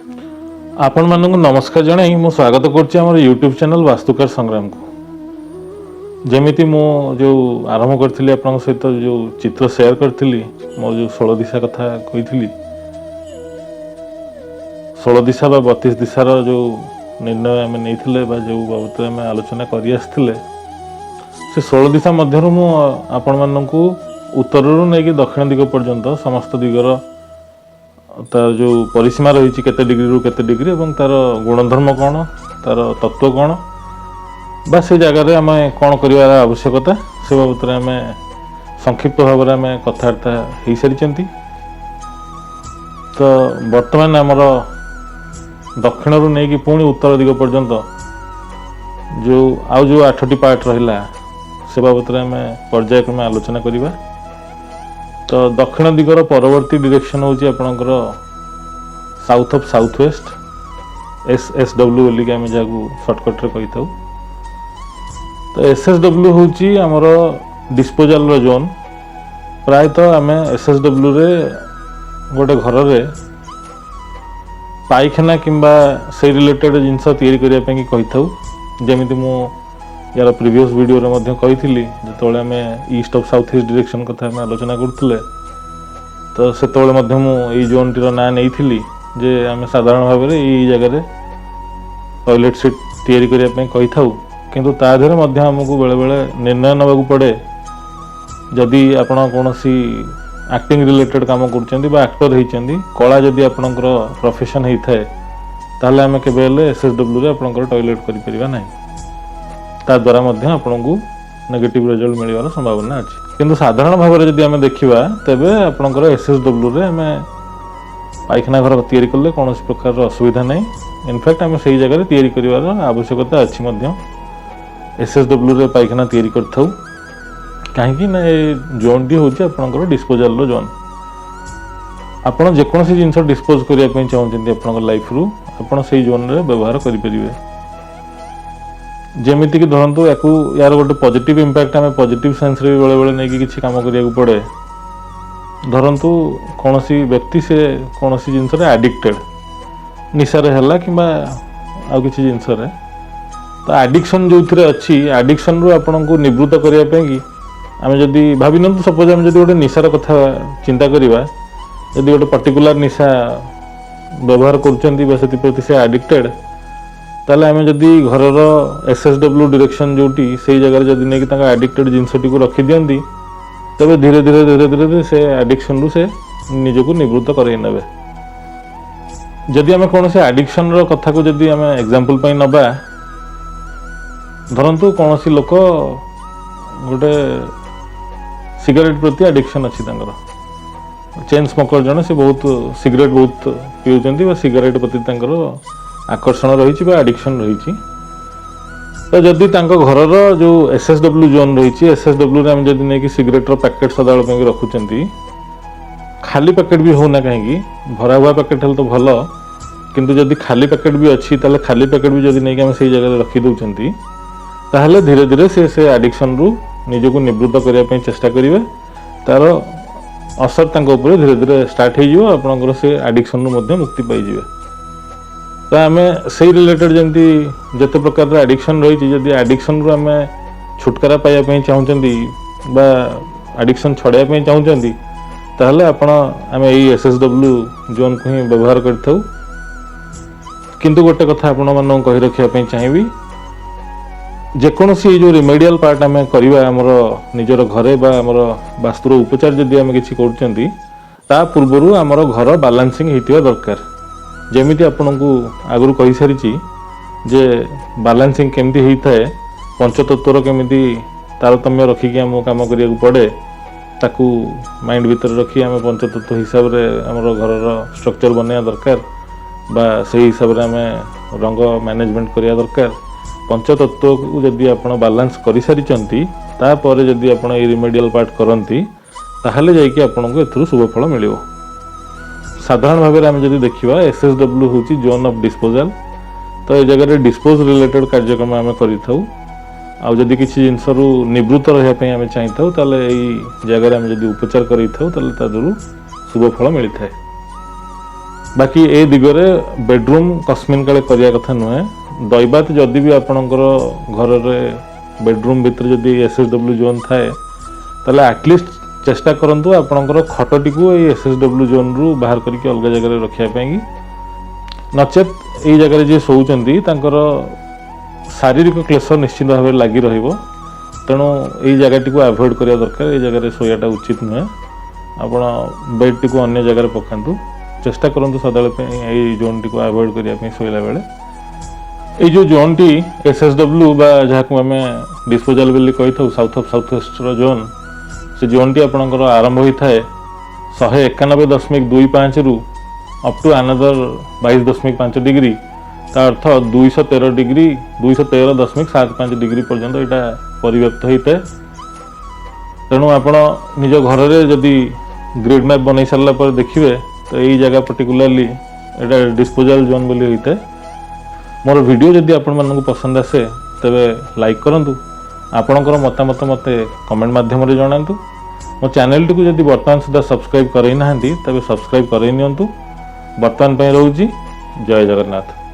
ଆପଣମାନଙ୍କୁ ନମସ୍କାର ଜଣାଇ ମୁଁ ସ୍ୱାଗତ କରୁଛି ଆମର ୟୁଟ୍ୟୁବ୍ ଚ୍ୟାନେଲ୍ ବାସ୍ତୁକାର ସଂଗ୍ରାମକୁ। ଯେମିତି ମୁଁ ଯେଉଁ ଆରମ୍ଭ କରିଥିଲି, ଆପଣଙ୍କ ସହିତ ଯେଉଁ ଚିତ୍ର ସେୟାର କରିଥିଲି, ମୋର ଯେଉଁ 16 ଦିଶା କଥା କହିଥିଲି, 16 ଦିଶା ବା 32 ଦିଶାର ଯେଉଁ ନିର୍ଣ୍ଣୟ ଆମେ ନେଇଥିଲେ ବା ଯେଉଁ ବାବଦରେ ଆମେ ଆଲୋଚନା କରି ଆସିଥିଲେ, ସେ 16 ଦିଶା ମଧ୍ୟରୁ ମୁଁ ଆପଣମାନଙ୍କୁ ଉତ୍ତରରୁ ନେଇକି ଦକ୍ଷିଣ ଦିଗ ପର୍ଯ୍ୟନ୍ତ ସମସ୍ତ ଦିଗର ତାର ଯେଉଁ ପରିସୀମା ରହିଛି, କେତେ ଡିଗ୍ରୀରୁ କେତେ ଡିଗ୍ରୀ ଏବଂ ତାର ଗୁଣଧର୍ମ କ'ଣ, ତାର ତତ୍ତ୍ୱ କ'ଣ ବା ସେ ଜାଗାରେ ଆମେ କ'ଣ କରିବାର ଆବଶ୍ୟକତା, ସେ ବାବଦରେ ଆମେ ସଂକ୍ଷିପ୍ତ ଭାବରେ ଆମେ କଥାବାର୍ତ୍ତା ହେଇସାରିଛନ୍ତି। ତ ବର୍ତ୍ତମାନ ଆମର ଦକ୍ଷିଣରୁ ନେଇକି ପୁଣି ଉତ୍ତର ଦିଗ ପର୍ଯ୍ୟନ୍ତ ଯେଉଁ ଆଉ ଯେଉଁ ଆଠଟି ପାର୍ଟ ରହିଲା, ସେ ବାବଦରେ ଆମେ ପର୍ଯ୍ୟାୟକ୍ରମେ ଆଲୋଚନା କରିବା। ତ ଦକ୍ଷିଣ ଦିଗର ପରବର୍ତ୍ତୀ ଡିରେକ୍ସନ୍ ହେଉଛି ଆପଣଙ୍କର south of south west, SSW ବୋଲିକି ଆମେ ଯାହାକୁ ସର୍ଟକଟ୍ରେ କହିଥାଉ। ତ SSW ହେଉଛି ଆମର ଡିସ୍ପୋଜାଲର ଜୋନ୍। ପ୍ରାୟତଃ ଆମେ SSWରେ ଗୋଟେ ଘରରେ ପାଇଖାନା କିମ୍ବା ସେଇ ରିଲେଟେଡ୍ ଜିନିଷ ତିଆରି କରିବା ପାଇଁ କହିଥାଉ। ଯେମିତି ମୁଁ ୟାର ପ୍ରିଭିୟସ୍ ଭିଡ଼ିଓରେ ମଧ୍ୟ କହିଥିଲି, ଯେତେବେଳେ ଆମେ ଇଷ୍ଟ ଅଫ୍ ସାଉଥ୍ ଇଷ୍ଟ ଡିରେକ୍ସନ୍ କଥା ଆମେ ଆଲୋଚନା କରୁଥିଲେ, ତ ସେତେବେଳେ ମଧ୍ୟ ମୁଁ ଏଇ ଜୋନ୍ଟିର ନାଁ ନେଇଥିଲି ଯେ ଆମେ ସାଧାରଣ ଭାବରେ ଏଇ ଜାଗାରେ ଟଏଲେଟ୍ ସିଟ୍ ତିଆରି କରିବା ପାଇଁ କହିଥାଉ। କିନ୍ତୁ ତା ଦେହରେ ମଧ୍ୟ ଆମକୁ ବେଳେବେଳେ ନିର୍ଣ୍ଣୟ ନେବାକୁ ପଡ଼େ। ଯଦି ଆପଣ କୌଣସି ଆକ୍ଟିଂ ରିଲେଟେଡ୍ କାମ କରୁଛନ୍ତି ବା ଆକ୍ଟର ହେଇଛନ୍ତି, କଳା ଯଦି ଆପଣଙ୍କର ପ୍ରଫେସନ୍ ହେଇଥାଏ, ତାହେଲେ ଆମେ କେବେ ହେଲେ SSWରେ ଆପଣଙ୍କର ଟଏଲେଟ୍ କରିପାରିବା ନାହିଁ। ତା ଦ୍ୱାରା ମଧ୍ୟ ଆପଣଙ୍କୁ ନେଗେଟିଭ୍ ରେଜଲ୍ଟ ମିଳିବାର ସମ୍ଭାବନା ଅଛି। କିନ୍ତୁ ସାଧାରଣ ଭାବରେ ଯଦି ଆମେ ଦେଖିବା, ତେବେ ଆପଣଙ୍କର SSWରେ ଆମେ ପାଇଖାନା ଘର ତିଆରି କଲେ କୌଣସି ପ୍ରକାରର ଅସୁବିଧା ନାହିଁ। ଇନଫ୍ୟାକ୍ଟ ଆମେ ସେଇ ଜାଗାରେ ତିଆରି କରିବାର ଆବଶ୍ୟକତା ଅଛି ମଧ୍ୟ। SSWରେ ପାଇଖାନା ତିଆରି କରିଥାଉ, କାହିଁକି ନା ଏ ଜୋନ୍ଟି ହେଉଛି ଆପଣଙ୍କର ଡିସ୍ପୋଜାଲର ଜୋନ୍। ଆପଣ ଯେକୌଣସି ଜିନିଷ ଡିସ୍ପୋଜ କରିବା ପାଇଁ ଚାହୁଁଛନ୍ତି ଆପଣଙ୍କ ଲାଇଫରୁ, ଆପଣ ସେଇ ଜୋନ୍ରେ ବ୍ୟବହାର କରିପାରିବେ। ଯେମିତିକି ଧରନ୍ତୁ ୟାକୁ, ୟାର ଗୋଟେ ପଜିଟିଭ୍ ଇମ୍ପାକ୍ଟ, ଆମେ ପଜିଟିଭ୍ ସେନ୍ସରେ ବି ବେଳେବେଳେ ନେଇକି କିଛି କାମ କରିବାକୁ ପଡ଼େ। ଧରନ୍ତୁ କୌଣସି ବ୍ୟକ୍ତି, ସେ କୌଣସି ଜିନିଷରେ ଆଡ଼ିକ୍ଟେଡ଼, ନିଶାରେ ହେଲା କିମ୍ବା ଆଉ କିଛି ଜିନିଷରେ, ତ ଆଡ଼ିକ୍ସନ୍ ଯେଉଁଥିରେ ଅଛି, ଆଡ଼ିକ୍ସନ୍ରୁ ଆପଣଙ୍କୁ ନିବୃତ୍ତ କରିବା ପାଇଁକି ଆମେ ଯଦି ଭାବି ନିଅନ୍ତୁ, ସପୋଜ ଆମେ ଯଦି ଗୋଟେ ନିଶାର କଥା ଚିନ୍ତା କରିବା, ଯଦି ଗୋଟେ ପର୍ଟିକୁଲାର ନିଶା ବ୍ୟବହାର କରୁଛନ୍ତି ବା ସେଥିପ୍ରତି ସେ ଆଡ଼ିକ୍ଟେଡ଼, ତାହେଲେ ଆମେ ଯଦି ଘରର SSW direction ଯେଉଁଠି, ସେଇ ଜାଗାରେ ଯଦି ନେଇକି ତାଙ୍କ ଆଡ଼ିକ୍ଟେଡ଼ ଜିନିଷଟିକୁ ରଖିଦିଅନ୍ତି, ତେବେ ଧୀରେ ଧୀରେ ଧୀରେ ଧୀରେ ସେ ଆଡ଼ିକ୍ସନ୍ରୁ ସେ ନିଜକୁ ନିବୃତ୍ତ କରେଇ ନେବେ। ଯଦି ଆମେ କୌଣସି ଆଡ଼ିକ୍ସନ୍ର କଥାକୁ ଯଦି ଆମେ ଏକ୍ଜାମ୍ପଲ୍ ପାଇଁ ନେବା, ଧରନ୍ତୁ କୌଣସି ଲୋକ ଗୋଟେ ସିଗାରେଟ୍ ପ୍ରତି ଆଡ଼ିକ୍ସନ୍ ଅଛି ତାଙ୍କର, ଚେନ୍ ସ୍ମୋକର ଜଣେ, ସେ ବହୁତ ସିଗାରେଟ୍ ବହୁତ ପିଉଛନ୍ତି ବା ସିଗାରେଟ୍ ପ୍ରତି ତାଙ୍କର ଆକର୍ଷଣ ରହିଛି ବା ଆଡ଼ିକ୍ସନ୍ ରହିଛି। ତ ଯଦି ତାଙ୍କ ଘରର ଯେଉଁ SSW zone ରହିଛି, SSWରେ ଆମେ ଯଦି ନେଇକି ସିଗାରେଟ୍ର ପ୍ୟାକେଟ୍ ସଦାବେଳେ ପାଇଁ ରଖୁଛନ୍ତି, ଖାଲି ପ୍ୟାକେଟ୍ ବି ହେଉନା କାହିଁକି, ଭରା ହୁଆ ପ୍ୟାକେଟ୍ ହେଲେ ତ ଭଲ, କିନ୍ତୁ ଯଦି ଖାଲି ପ୍ୟାକେଟ୍ ବି ଅଛି, ତାହେଲେ ଖାଲି ପ୍ୟାକେଟ୍ ବି ଯଦି ନେଇକି ଆମେ ସେଇ ଜାଗାରେ ରଖି ଦେଉଛନ୍ତି, ତାହେଲେ ଧୀରେ ଧୀରେ ସେ ସେ ଆଡ଼ିକ୍ସନ୍ରୁ ନିଜକୁ ନିବୃତ୍ତ କରିବା ପାଇଁ ଚେଷ୍ଟା କରିବେ। ତାର ଅସର ତାଙ୍କ ଉପରେ ଧୀରେ ଧୀରେ ଷ୍ଟାର୍ଟ ହେଇଯିବ, ଆପଣଙ୍କର ସେ ଆଡ଼ିକ୍ସନ୍ରୁ ମଧ୍ୟ ମୁକ୍ତି ପାଇଯିବେ। ତ ଆମେ ସେଇ ରିଲେଟେଡ୍ ଯେମିତି ଯେତେ ପ୍ରକାରର ଆଡ଼ିକ୍ସନ୍ ରହିଛି, ଯଦି ଆଡ଼ିକ୍ସନ୍ରୁ ଆମେ ଛୁଟକାରା ପାଇବା ପାଇଁ ଚାହୁଁଛନ୍ତି ବା ଆଡ଼ିକ୍ସନ୍ ଛଡ଼ାଇବା ପାଇଁ ଚାହୁଁଛନ୍ତି, ତାହେଲେ ଆମେ ଏଇ SSW ଜୋନ୍କୁ ହିଁ ବ୍ୟବହାର କରିଥାଉ। କିନ୍ତୁ ଗୋଟେ କଥା ଆପଣମାନଙ୍କୁ କହି ରଖିବା ପାଇଁ ଚାହିଁବି, ଯେକୌଣସି ଏଇ ଯେଉଁ ରିମେଡ଼ିଆଲ ପାର୍ଟ ଆମେ କରିବା ଆମର ନିଜର ଘରେ ବା ଆମର ବାସ୍ତୁର ଉପଚାର ଯଦି ଆମେ କିଛି କରୁଛନ୍ତି, ତା ପୂର୍ବରୁ ଆମର ଘର ବାଲାନ୍ସିଂ ହେଇଥିବା ଦରକାର। ଯେମିତି ଆପଣଙ୍କୁ ଆଗରୁ କହିସାରିଛି ଯେ ବାଲାନ୍ସିଂ କେମିତି ହେଇଥାଏ, ପଞ୍ଚତତ୍ଵର କେମିତି ତାରତମ୍ୟ ରଖିକି ଆମକୁ କାମ କରିବାକୁ ପଡ଼େ, ତାକୁ ମାଇଣ୍ଡ ଭିତରେ ରଖି ଆମେ ପଞ୍ଚତତ୍ଵ ହିସାବରେ ଆମର ଘରର ଷ୍ଟ୍ରକ୍ଚର ବନେଇବା ଦରକାର ବା ସେଇ ହିସାବରେ ଆମେ ରଙ୍ଗ ମ୍ୟାନେଜମେଣ୍ଟ କରିବା ଦରକାର। ପଞ୍ଚତତ୍ଵକୁ ଯଦି ଆପଣ ବାଲାନ୍ସ କରିସାରିଛନ୍ତି, ତାପରେ ଯଦି ଆପଣ ଏଇ ରିମେଡ଼ିଆଲ ପାର୍ଟ କରନ୍ତି, ତାହେଲେ ଯାଇକି ଆପଣଙ୍କୁ ଏଥିରୁ ଶୁଭ ଫଳ ମିଳିବ। ସାଧାରଣ ଭାବରେ ଆମେ ଯଦି ଦେଖିବା, SSW ହେଉଛି ଜୋନ୍ ଅଫ୍ ଡିସ୍ପୋଜାଲ। ତ ଏ ଜାଗାରେ ଡିସ୍ପୋଜ ରିଲେଟେଡ୍ କାର୍ଯ୍ୟକ୍ରମ ଆମେ କରିଥାଉ। ଆଉ ଯଦି କିଛି ଜିନିଷରୁ ନିବୃତ୍ତ ରହିବା ପାଇଁ ଆମେ ଚାହିଁଥାଉ, ତାହେଲେ ଏଇ ଜାଗାରେ ଆମେ ଯଦି ଉପଚାର କରିଥାଉ, ତାହେଲେ ତା ଦେହରୁ ଶୁଭ ଫଳ ମିଳିଥାଏ। ବାକି ଏ ଦିଗରେ ବେଡରୁମ୍ କସ୍ମିନ୍ କାଳେ କରିବା କଥା ନୁହେଁ। ଦୈବାତ ଯଦି ବି ଆପଣଙ୍କର ଘରରେ ବେଡରୁମ୍ ଭିତରେ ଯଦି SSW zone ଥାଏ, ତାହେଲେ ଆଟଲିଷ୍ଟ ଚେଷ୍ଟା କରନ୍ତୁ ଆପଣଙ୍କର ଖଟଟିକୁ ଏଇ SSW ଜୋନ୍ରୁ ବାହାର କରିକି ଅଲଗା ଜାଗାରେ ରଖିବା ପାଇଁକି। ନଚେତ୍ ଏଇ ଜାଗାରେ ଯିଏ ଶୋଉଛନ୍ତି, ତାଙ୍କର ଶାରୀରିକ କ୍ଲେଶ ନିଶ୍ଚିତ ଭାବରେ ଲାଗି ରହିବ। ତେଣୁ ଏଇ ଜାଗାଟିକୁ ଆଭଏଡ଼ କରିବା ଦରକାର। ଏଇ ଜାଗାରେ ଶୋଇବାଟା ଉଚିତ ନୁହେଁ। ଆପଣ ବେଡ଼ଟିକୁ ଅନ୍ୟ ଜାଗାରେ ପକାନ୍ତୁ। ଚେଷ୍ଟା କରନ୍ତୁ ସଦାବେଳେ ପାଇଁ ଏଇ ଜୋନ୍ଟିକୁ ଆଭଏଡ଼ କରିବା ପାଇଁ ଶୋଇଲା ବେଳେ। ଏଇ ଯେଉଁ ଜୋନ୍ଟି SSW ବା ଯାହାକୁ ଆମେ ଡିସ୍ପୋଜାଲ ବୋଲି କହିଥାଉ, ସାଉଥ ଅଫ୍ ସାଉଥ ୱେଷ୍ଟର ଜୋନ୍, ସେ ଜୋନ୍ଟି ଆପଣଙ୍କର ଆରମ୍ଭ ହୋଇଥାଏ 191.25ରୁ ଅପ୍ ଟୁ ଆନଦର 22.5 ଡିଗ୍ରୀ। ତା ଅର୍ଥ 213 ଡିଗ୍ରୀ, 213.75 ଡିଗ୍ରୀ ପର୍ଯ୍ୟନ୍ତ ଏଇଟା ପରିବ୍ୟାପ୍ତ ହୋଇଥାଏ। ତେଣୁ ଆପଣ ନିଜ ଘରରେ ଯଦି ଗ୍ରିଡ୍ ମ୍ୟାପ୍ ବନେଇ ସାରିଲା ପରେ ଦେଖିବେ, ତ ଏଇ ଜାଗା ପର୍ଟିକୁଲାରଲି ଏଇଟା ଡିସ୍ପୋଜାଲ ଜୋନ୍ ବୋଲି ହୋଇଥାଏ। ମୋର ଭିଡ଼ିଓ ଯଦି ଆପଣମାନଙ୍କୁ ପସନ୍ଦ ଆସେ, ତେବେ ଲାଇକ୍ କରନ୍ତୁ। ଆପଣଙ୍କର ମତାମତ ମୋତେ କମେଣ୍ଟ ମାଧ୍ୟମରେ ଜଣାନ୍ତୁ। ମୋ ଚ୍ୟାନେଲଟିକୁ ଯଦି ବର୍ତ୍ତମାନ ସୁଦ୍ଧା ସବସ୍କ୍ରାଇବ୍ କରେଇ ନାହାନ୍ତି, ତେବେ ସବସ୍କ୍ରାଇବ୍ କରେଇ ନିଅନ୍ତୁ। ବର୍ତ୍ତମାନ ପାଇଁ ରହୁଛି। ଜୟ ଜଗନ୍ନାଥ।